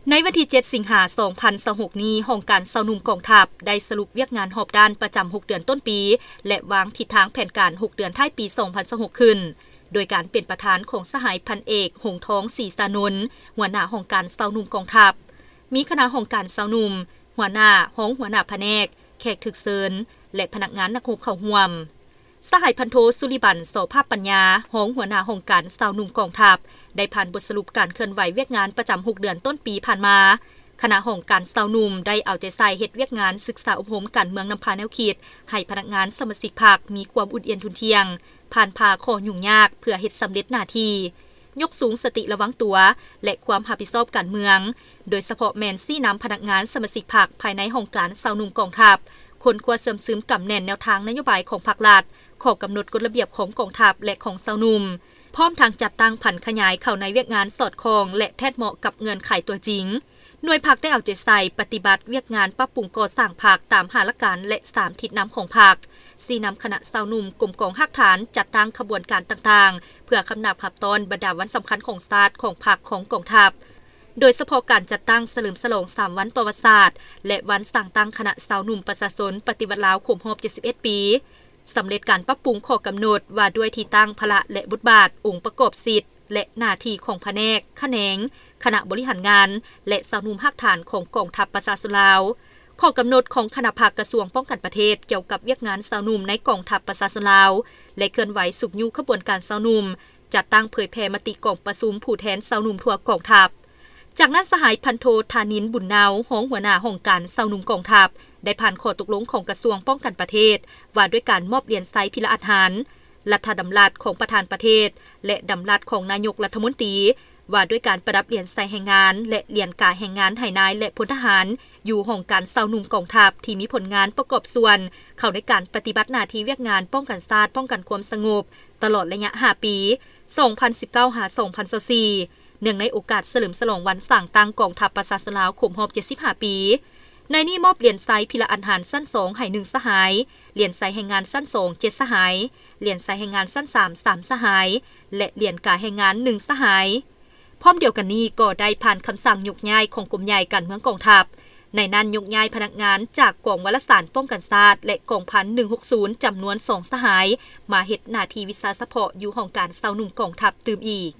ໃນວັນທີເຈັດ ສິງຫາ ສອງພັນຊາວຫົກນີ້, ຫ້ອງການຊາວໜຸ່ມກອງທັບໄດ້ສະຫຼຸບວຽກງານຮອບດ້ານປະຈຳຫົກເດືອນຕົ້ນປີ ແລະ ວາງທິດທາງແຜນການຫົກເດືອນທ້າຍປີສອງພັນຊາວຫົກຂຶ້ນ, ໂດຍການເປັນປະທານຂອງສະຫາຍພັນເອກ ຫົງທອງ ສີສານົນ, ຫົວໜ້າຫ້ອງການຊາວໜຸ່ມກອງທັບ, ມີຄະນະຫ້ອງການຊາວໜຸ່ມ, ຫົວໜ້າ, ຮອງຫົວໜ້າພະແນກ, ແຂກຖືກເຊີນ ແລະ ພະນັກງານນັກຮົບເຂົ້າຮ່ວມ. ສະຫາຍພັນໂທ ສຸລິບັນ ສໍພາບປັນຍາ, ຮອງຫົວໜ້າຫ້ອງການຊາວໜຸ່ມກອງທັບ ໄດ້ຜ່ານບົດສະຫຼຸບການເຄື່ອນໄຫວວຽກງານປະຈຳຫົກເດືອນຕົ້ນປີຜ່ານມາ. ຄະນະຫ້ອງການຊາວໜຸ່ມໄດ້ເອົາໃຈໃສ່ເຮັດວຽກງານສຶກສາອົບຮົມການເມືອງນຳພາແນວຄິດ ໃຫ້ພະນັກງານສະມາຊິກພັກມີຄວາມອຸ່ນອຽນທຸ່ນທ່ຽງ, ຜ່ານຜ່າຂໍ້ຫຍຸ້ງຍາກເພື່ອເຮັດສຳເລັດໜ້າທີ່, ຍົກສູງສະຕິລະວັງຕົວ ແລະ ຄວາມຮັບຜິດຊອບການເມືອງ, ໂດຍສະເພາະແມ່ນຊີ້ນຳພະນັກງານສະມາຊິກພັກພາຍໃນຫ້ອງການຊາວໜຸ່ມກອງທັບ, ຄົ້ນຄວ້າເຊື່ອມຊຶມກຳແໜ້ນແນວທາງນະໂຍບາຍຂອງພັກລັດ, ຂໍ້ກຳນົດກົດລະບຽບຂອງກອງທັບ ແລະ ຂອງຊາວໜຸ່ມ, ພ້ອມທັງຈັດຕັ້ງຜັນຂະຫຍາຍເຂົ້າໃນວຽກງານສອດຄ່ອງ ແລະ ແທດເໝາະກັບເງື່ອນໄຂຕົວຈິງ. ໜ່ວຍພັກໄດ້ເອົາໃຈໃສ່ປະຕິບັດວຽກງານປັບປຸງກໍ່ສ້າງພັກຕາມຫ້າຫຼັກການ ແລະ ສາມທິດນຳຂອງພັກ, ຊີ້ນຳຄະນະຊາວໜຸ່ມກົມກອງຮາກຖານ, ຈັດຕັ້ງຂະບວນການຕ່າງໆ ເພື່ອຄຳນັບຮັບຕ້ອນບັນດາວັນສຳຄັນຂອງຊາດ, ຂອງພັກ, ຂອງກອງທັບ, ໂດຍສະເພາະການຈັດຕັ້ງສະເຫຼີມສະຫຼອງສາມວັນປະຫວັດສາດ ແລະ ວັນສ້າງຕັ້ງຄະນະຊາວໜຸ່ມປະຊາຊົນປະຕິວັດລາວຄົບຮອບເຈັດສິບເອັດປີ, ສຳເລັດການປັບປຸງຂໍ້ກຳນົດວ່າດ້ວຍທີ່ຕັ້ງ, ພາລະ ແລະ ບົດບາດ, ອົງປະກອບສິດ ແລະ ໜ້າທີ່ຂອງພະແນກ, ຂະແໜງ, ຄະນະບໍລິຫານງານ ແລະ ຊາວໜຸ່ມຮາກຖານຂອງກອງທັບປະຊາຊົນລາວ, ຂໍ້ກຳນົດຂອງຄະນະພັກກະຊວງປ້ອງກັນປະເທດກ່ຽວກັບວຽກງານຊາວໜຸ່ມໃນກອງທັບປະຊາຊົນລາວ ແລະ ເຄື່ອນໄຫວຊຸກຍູ້ຂະບວນການຊາວໜຸ່ມ, ຈັດຕັ້ງເຜີຍແຜ່ມະຕິກອງປະຊຸມຜູ້ແທນຊາວໜຸ່ມທົ່ວກອງທັບ. ຈາກນັ້ນ, ສະຫາຍພັນໂທ ທານິນ ບຸນເນົາ, ຮອງຫົວໜ້າຫ້ອງການຊາວໜຸ່ມກອງທັບ, ໄດ້ຜ່ານຂໍ້ຕົກລົງຂອງກະຊວງປ້ອງກັນປະເທດ ວ່າດ້ວຍການມອບຫຼຽນໄຊພິລະອັດຫານ, ລັດຖະດຳລັດຂອງປະທານປະເທດ ແລະ ດຳລັດຂອງນາຍົກລັດຖະມົນຕີ ວ່າດ້ວຍການປະດັບຫຼຽນໄຊແຮງງານ ແລະ ຫຼຽນກາແຮງງານໃຫ້ນາຍ ແລະ ພົນທະຫານ ຢູ່ຫ້ອງການຊາວໜຸ່ມກອງທັບ ທີ່ມີຜົນງານປະກອບສ່ວນເຂົ້າໃນການປະຕິບັດໜ້າທີ່ວຽກງານປ້ອງກັນຊາດ, ປ້ອງກັນຄວາມສະຫງົບ ຕະຫຼອດໄລຍະຫ້າປີ, ສອງພັນສິບເກົ້າ ຫາ ສອງພັນຊາວສີ່ ເນື່ອງໃນໂອກາດສະເຫຼີມສະຫຼອງວັນສ້າງຕັ້ງກອງທັບປະຊາຊົນລາວຄົບຮອບເຈັດສິບຫ້າປີ. ໃນນີ້ມອບຫຼຽນໄຊພິລະອັດຫານຊັ້ນສອງໃຫ້ໜຶ່ງສະຫາຍ, ຫຼຽນໄຊແຮງງານຊັ້ນສອງເຈັດສະຫາຍ, ຫຼຽນໄຊແຮງງານຊັ້ນສາມສາມສະຫາຍ ແລະ ຫຼຽນກາແຮງງານໜຶ່ງສະຫາຍ. ພ້ອມດຽວກັນນີ້ກໍໄດ້ຜ່ານຄຳສັ່ງຍົກຍ້າຍຂອງກົມໃຫຍ່ການເມືອງກອງທັບ, ໃນນັ້ນຍົກຍ້າຍພະນັກງານຈາກກອງວາລະສານປ້ອງກັນຊາດ ແລະ ກອງພັນໜຶ່ງຫົກສູນ ຈຳນວນສອງສະຫາຍ ມາເຮັດໜ້າທີ່ວິຊາສະເພາະຢູ່ຫ້ອງການຊາວໜຸ່ມກອງທັບຕື່ມອີກ.